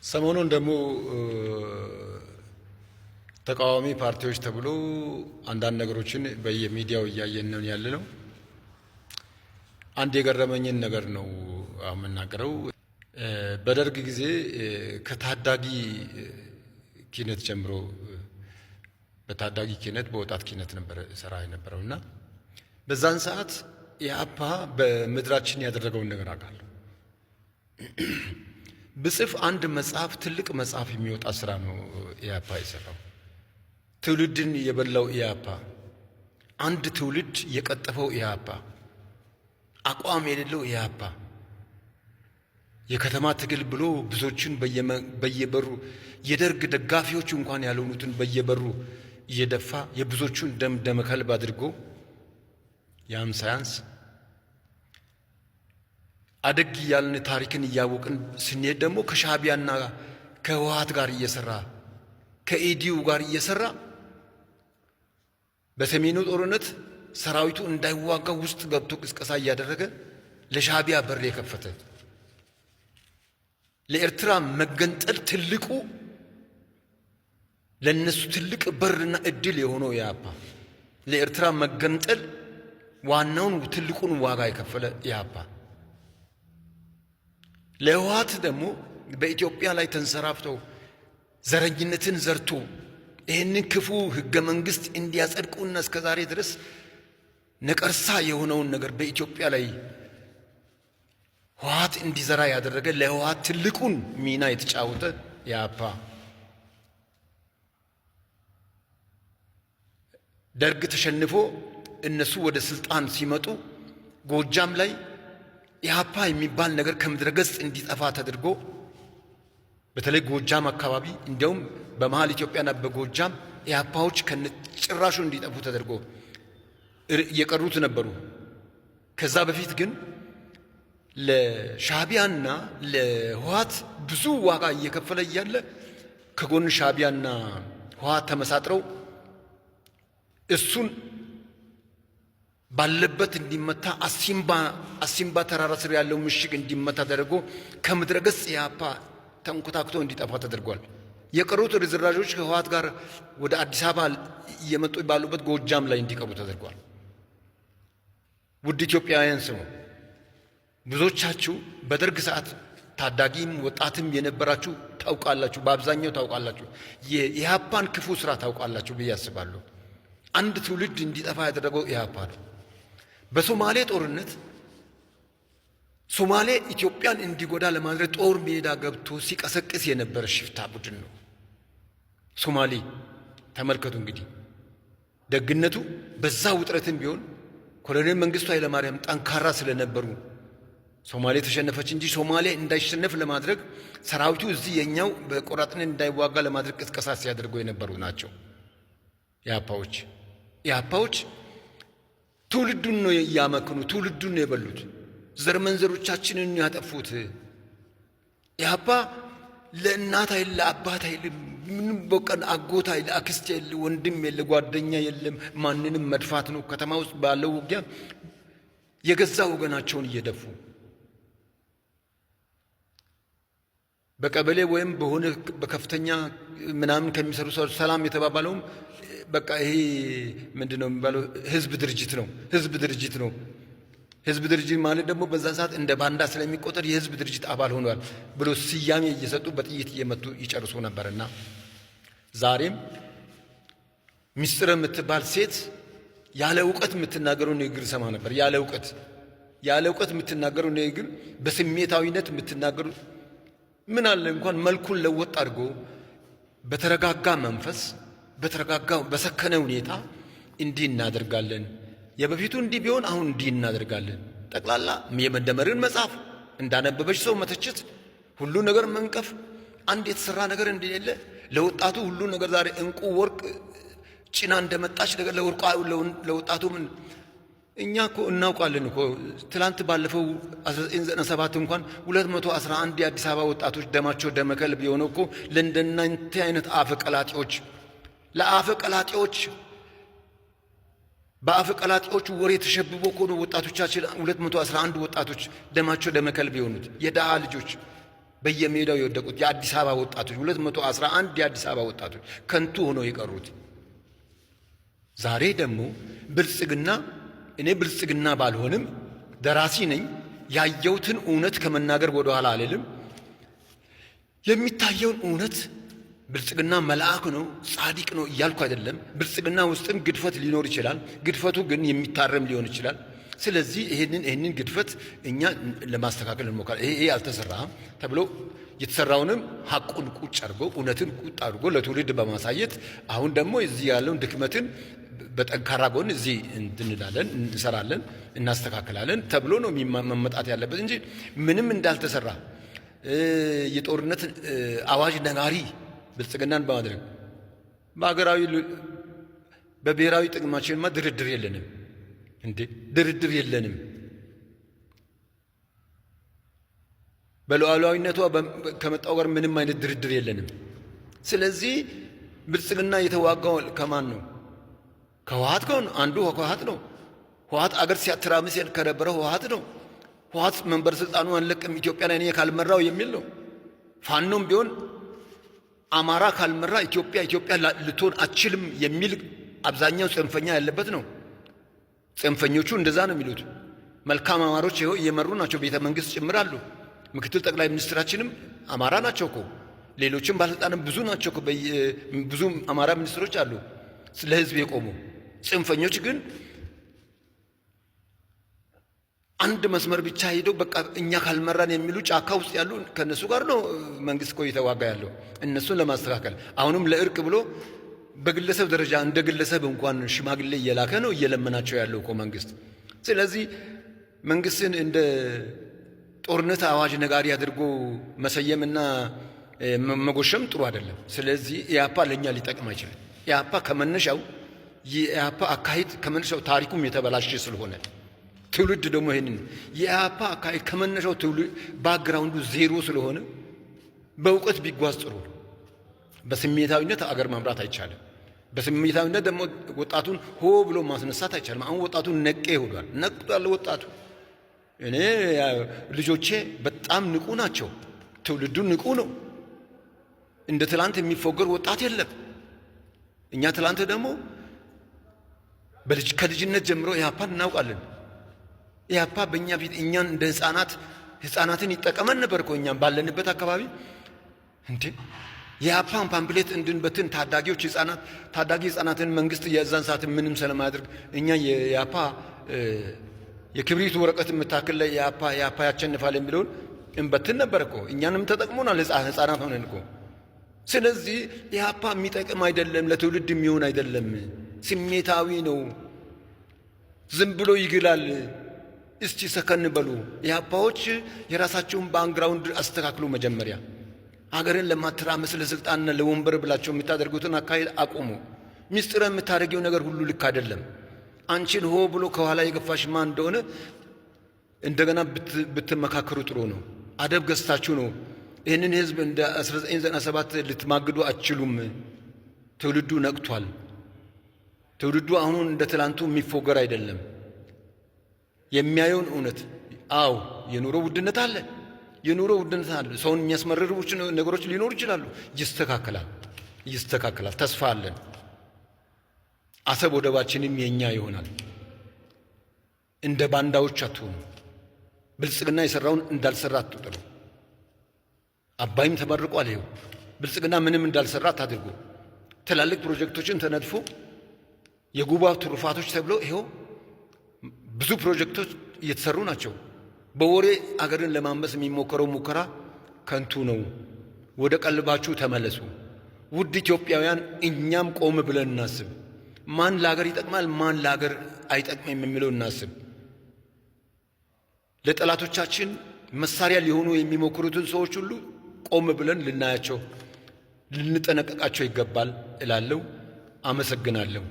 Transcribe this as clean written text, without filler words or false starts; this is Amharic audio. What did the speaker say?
ሰሞኑን ደግሞ ተቃዋሚ ፓርቲዎች ተብሎ አንዳንድ ነገሮችን በየሚዲያው እያየን ነው ያለ ነው። አንድ የገረመኝን ነገር ነው የምናገረው። በደርግ ጊዜ ከታዳጊ ኪነት ጀምሮ በታዳጊ ኪነት በወጣት ኪነት ነበር ሰራ የነበረው እና በዛን ሰዓት ኢህአፓ በምድራችን ያደረገውን ነገር አውቃለሁ። ብጽፍ አንድ መጽሐፍ ትልቅ መጽሐፍ የሚወጣ ስራ ነው ኢህአፓ የሰራው። ትውልድን የበላው ኢህአፓ፣ አንድ ትውልድ የቀጠፈው ኢህአፓ፣ አቋም የሌለው ኢህአፓ፣ የከተማ ትግል ብሎ ብዙዎችን በየበሩ የደርግ ደጋፊዎች እንኳን ያልሆኑትን በየበሩ እየደፋ የብዙዎቹን ደም ደመከልብ አድርጎ፣ ያም ሳያንስ አደግ እያልን ታሪክን እያወቅን ስንሄድ ደግሞ ከሻዕቢያና ከህወሓት ጋር እየሰራ፣ ከኢዲዩ ጋር እየሰራ፣ በሰሜኑ ጦርነት ሰራዊቱ እንዳይዋጋ ውስጥ ገብቶ ቅስቀሳ እያደረገ ለሻዕቢያ በር የከፈተ፣ ለኤርትራ መገንጠል ትልቁ ለነሱ ትልቅ በርና እድል የሆነው ኢህአፓ፣ ለኤርትራ መገንጠል ዋናውን ትልቁን ዋጋ የከፈለ ኢህአፓ፣ ለህወሓት ደግሞ በኢትዮጵያ ላይ ተንሰራፍተው ዘረኝነትን ዘርቶ ይህንን ክፉ ህገ መንግስት እንዲያጸድቁና እስከ ዛሬ ድረስ ነቀርሳ የሆነውን ነገር በኢትዮጵያ ላይ ህወሓት እንዲዘራ ያደረገ፣ ለህወሓት ትልቁን ሚና የተጫወተ ኢህአፓ፣ ደርግ ተሸንፎ እነሱ ወደ ስልጣን ሲመጡ ጎጃም ላይ ኢህአፓ የሚባል ነገር ከምድረ ገጽ እንዲጠፋ ተደርጎ፣ በተለይ ጎጃም አካባቢ፣ እንዲያውም በመሀል ኢትዮጵያና በጎጃም ኢህአፓዎች ከነጭራሹ እንዲጠፉ ተደርጎ የቀሩት ነበሩ። ከዛ በፊት ግን ለሻዕቢያና ለህወሓት ብዙ ዋጋ እየከፈለ እያለ ከጎን ሻዕቢያና ህወሓት ተመሳጥረው እሱን ባለበት እንዲመታ፣ አሲምባ ተራራ ስር ያለው ምሽግ እንዲመታ ተደርጎ ከምድረ ገጽ ኢህአፓ ተንኮታክቶ እንዲጠፋ ተደርጓል። የቀሩት ርዝራዦች ከህወሓት ጋር ወደ አዲስ አበባ እየመጡ ባሉበት ጎጃም ላይ እንዲቀሩ ተደርጓል። ውድ ኢትዮጵያውያን ስሙ፣ ብዙዎቻችሁ በደርግ ሰዓት ታዳጊም ወጣትም የነበራችሁ ታውቃላችሁ፣ በአብዛኛው ታውቃላችሁ፣ የኢህአፓን ክፉ ስራ ታውቃላችሁ ብዬ አስባለሁ። አንድ ትውልድ እንዲጠፋ ያደረገው ኢህአፓ ነው። በሶማሌ ጦርነት ሶማሌ ኢትዮጵያን እንዲጎዳ ለማድረግ ጦር ሜዳ ገብቶ ሲቀሰቅስ የነበረ ሽፍታ ቡድን ነው ሶማሌ። ተመልከቱ እንግዲህ፣ ደግነቱ በዛ ውጥረትም ቢሆን ኮሎኔል መንግስቱ ኃይለማርያም ጠንካራ ስለነበሩ ሶማሌ ተሸነፈች እንጂ ሶማሌ እንዳይሸነፍ ለማድረግ ሰራዊቱ እዚህ የኛው በቆራጥነት እንዳይዋጋ ለማድረግ ቅስቀሳ ሲያደርጉ የነበሩ ናቸው ኢህአፓዎች። ኢህአፓዎች ትውልዱን ነው እያመክኑ፣ ትውልዱን ነው የበሉት። ዘር መንዘሮቻችንን ያጠፉት። ኢህአፓ ለእናት አይል፣ ለአባት አይል፣ ምንም በቀን አጎት አይል፣ አክስት የለ፣ ወንድም የለ፣ ጓደኛ የለም። ማንንም መድፋት ነው። ከተማ ውስጥ ባለው ውጊያ የገዛ ወገናቸውን እየደፉ በቀበሌ ወይም በሆነ በከፍተኛ ምናምን ከሚሰሩ ሰዎች ሰላም የተባባለውም በቃ ይሄ ምንድን ነው የሚባለው? ህዝብ ድርጅት ነው። ህዝብ ድርጅት ነው። ህዝብ ድርጅት ማለት ደግሞ በዛ ሰዓት እንደ ባንዳ ስለሚቆጠር የህዝብ ድርጅት አባል ሆኗል ብሎ ስያሜ እየሰጡ በጥይት እየመቱ ይጨርሱ ነበርና ዛሬም ሚስጥር የምትባል ሴት ያለ እውቀት የምትናገረው ንግግር ሰማ ነበር። ያለ እውቀት የምትናገረው ንግግር፣ በስሜታዊነት የምትናገሩ፣ ምን አለ እንኳን መልኩን ለወጥ አድርጎ በተረጋጋ መንፈስ፣ በተረጋጋ በሰከነ ሁኔታ እንዲህ እናደርጋለን፣ የበፊቱ እንዲህ ቢሆን አሁን እንዲህ እናደርጋለን። ጠቅላላ የመደመርን መጽሐፍ እንዳነበበች ሰው መተቸት፣ ሁሉ ነገር መንቀፍ፣ አንድ የተሰራ ነገር እንደሌለ ለወጣቱ ሁሉ ነገር ዛሬ እንቁ ወርቅ ጭና እንደመጣች ነገር ለወርቁ ለወጣቱ ምን፣ እኛ እኮ እናውቃለን እኮ። ትላንት ባለፈው 1997 እንኳን 211 የአዲስ አበባ ወጣቶች ደማቸው ደመከልብ የሆነው እኮ ለእንደናንተ አይነት አፈ ቀላጤዎች፣ ለአፈ ቀላጤዎች፣ በአፈ ቀላጤዎች ወሬ ተሸብቦ እኮ ነው ወጣቶቻችን 211 ወጣቶች ደማቸው ደመከልብ የሆኑት፣ የድሃ ልጆች። በየሜዳው የወደቁት የአዲስ አበባ ወጣቶች፣ 211 የአዲስ አበባ ወጣቶች ከንቱ ሆነው የቀሩት። ዛሬ ደግሞ ብልጽግና፣ እኔ ብልጽግና ባልሆንም ደራሲ ነኝ። ያየሁትን እውነት ከመናገር ወደኋላ አልልም። የሚታየውን እውነት፣ ብልጽግና መልአክ ነው፣ ጻድቅ ነው እያልኩ አይደለም። ብልጽግና ውስጥም ግድፈት ሊኖር ይችላል። ግድፈቱ ግን የሚታረም ሊሆን ይችላል። ስለዚህ ይህንን ግድፈት እኛ ለማስተካከል እንሞክራለን። ይሄ አልተሰራም ተብሎ የተሰራውንም ሐቁን ቁጭ አድርጎ፣ እውነትን ቁጭ አድርጎ ለትውልድ በማሳየት፣ አሁን ደግሞ እዚህ ያለውን ድክመትን በጠንካራ ጎን እዚህ እንላለን፣ እንሰራለን፣ እናስተካክላለን ተብሎ ነው መመጣት ያለበት እንጂ ምንም እንዳልተሰራ የጦርነት አዋጅ ነጋሪ ብልጽግናን በማድረግ፣ በሀገራዊ በብሔራዊ ጥቅማችንማ ድርድር የለንም እንዴ፣ ድርድር የለንም። በሉዓላዊነቷ ከመጣው ጋር ምንም አይነት ድርድር የለንም። ስለዚህ ብልጽግና የተዋጋው ከማን ነው? ከህወሓት ከሆነ አንዱ ህወሓት ነው። ህወሓት አገር ሲያተራምስ ከነበረ ህወሓት ነው። ህወሓት መንበር ስልጣኑ አንለቅም፣ ኢትዮጵያ ላይ እኔ ካልመራው የሚል ነው። ፋኖም ቢሆን አማራ ካልመራ ኢትዮጵያ ኢትዮጵያ ልትሆን አትችልም የሚል አብዛኛው ጽንፈኛ ያለበት ነው። ጽንፈኞቹ እንደዛ ነው የሚሉት። መልካም አማሮች ይኸው እየመሩ ናቸው። ቤተ መንግስት ጭምር አሉ። ምክትል ጠቅላይ ሚኒስትራችንም አማራ ናቸው እኮ። ሌሎችም ባለስልጣንም ብዙ ናቸው እኮ። ብዙ አማራ ሚኒስትሮች አሉ ለህዝብ የቆሙ። ጽንፈኞች ግን አንድ መስመር ብቻ ሄደው በቃ እኛ ካልመራን የሚሉ ጫካ ውስጥ ያሉ፣ ከእነሱ ጋር ነው መንግስት እኮ እየተዋጋ ያለው እነሱን ለማስተካከል። አሁንም ለእርቅ ብሎ በግለሰብ ደረጃ እንደ ግለሰብ እንኳን ሽማግሌ እየላከ ነው እየለመናቸው ያለው እኮ መንግስት። ስለዚህ መንግስትን እንደ ጦርነት አዋጅ ነጋሪ አድርጎ መሰየምና መጎሸም ጥሩ አይደለም። ስለዚህ ኢህአፓ ለእኛ ሊጠቅም አይችልም። ኢህአፓ ከመነሻው፣ የኢህአፓ አካሄድ ከመነሻው ታሪኩም የተበላሸ ስለሆነ፣ ትውልድ ደግሞ ይሄንን የኢህአፓ አካሄድ ከመነሻው ትውልድ background ኡ ዜሮ ስለሆነ በእውቀት ቢጓዝ ጥሩ ነው። በስሜታዊነት አገር መምራት አይቻልም። በስሜታዊነት ደግሞ ወጣቱን ሆ ብሎ ማስነሳት አይቻልም። አሁን ወጣቱን ነቄ ሆኗል። ነቅቷል ወጣቱ። እኔ ልጆቼ በጣም ንቁ ናቸው። ትውልዱ ንቁ ነው። እንደ ትላንት የሚፎገር ወጣት የለም። እኛ ትላንት ደግሞ ከልጅነት ጀምሮ ኢህአፓን እናውቃለን። ኢህአፓ በእኛ ፊት እኛን እንደ ህፃናት ህፃናትን ይጠቀመን ነበር እኮ። እኛም ባለንበት አካባቢ እንዴ የኢህአፓን pamphlet እንድንበትን ታዳጊዎች ህፃናት፣ ታዳጊ ህፃናትን መንግስት የዛን ሰዓት ምንም ስለማያደርግ እኛ የኢህአፓ የክብሪት ወረቀት የምታክል ላይ ኢህአፓ፣ ኢህአፓ ያቸንፋል የሚለውን እንበትን ነበር እኮ። እኛንም ተጠቅሞናል ህፃናት ሆነን እኮ። ስለዚህ ኢህአፓ የሚጠቅም አይደለም፣ ለትውልድ የሚሆን አይደለም። ስሜታዊ ነው፣ ዝም ብሎ ይግላል። እስቲ ሰከን በሉ። ኢህአፓዎች የራሳቸውን background አስተካክሉ መጀመሪያ። ሀገርን ለማተራመስ ለስልጣንና ለወንበር ብላቸው የምታደርጉትን አካሄድ አቁሙ። ሚስጥር የምታደርጊው ነገር ሁሉ ልክ አይደለም። አንቺን ሆ ብሎ ከኋላ የገፋሽ ማን እንደሆነ እንደገና ብትመካከሩ ጥሩ ነው። አደብ ገዝታችሁ ነው። ይህንን ህዝብ እንደ 1997 ልትማግዱ አትችሉም። ትውልዱ ነቅቷል። ትውልዱ አሁኑን እንደ ትላንቱ የሚፎገር አይደለም። የሚያየውን እውነት፣ አዎ የኑሮ ውድነት አለ። የኑሮ ውድነት አለ። ሰውን የሚያስመርሩ ነገሮች ሊኖሩ ይችላሉ። ይስተካከላል፣ ይስተካከላል። ተስፋ አለን። አሰብ ወደባችንም የኛ ይሆናል። እንደ ባንዳዎች አትሆኑ። ብልጽግና የሰራውን እንዳልሰራ አትቁጠሩ። አባይም ተመርቋል። ይኸው ብልጽግና ምንም እንዳልሰራ አታድርጉ። ትላልቅ ፕሮጀክቶችን ተነድፎ የጉባ ትሩፋቶች ተብሎ ይኸው ብዙ ፕሮጀክቶች እየተሰሩ ናቸው። በወሬ አገርን ለማመስ የሚሞከረው ሙከራ ከንቱ ነው። ወደ ቀልባችሁ ተመለሱ። ውድ ኢትዮጵያውያን፣ እኛም ቆም ብለን እናስብ። ማን ለሀገር ይጠቅማል፣ ማን ለሀገር አይጠቅምም የሚለው እናስብ። ለጠላቶቻችን መሳሪያ ሊሆኑ የሚሞክሩትን ሰዎች ሁሉ ቆም ብለን ልናያቸው፣ ልንጠነቀቃቸው ይገባል እላለሁ። አመሰግናለሁ።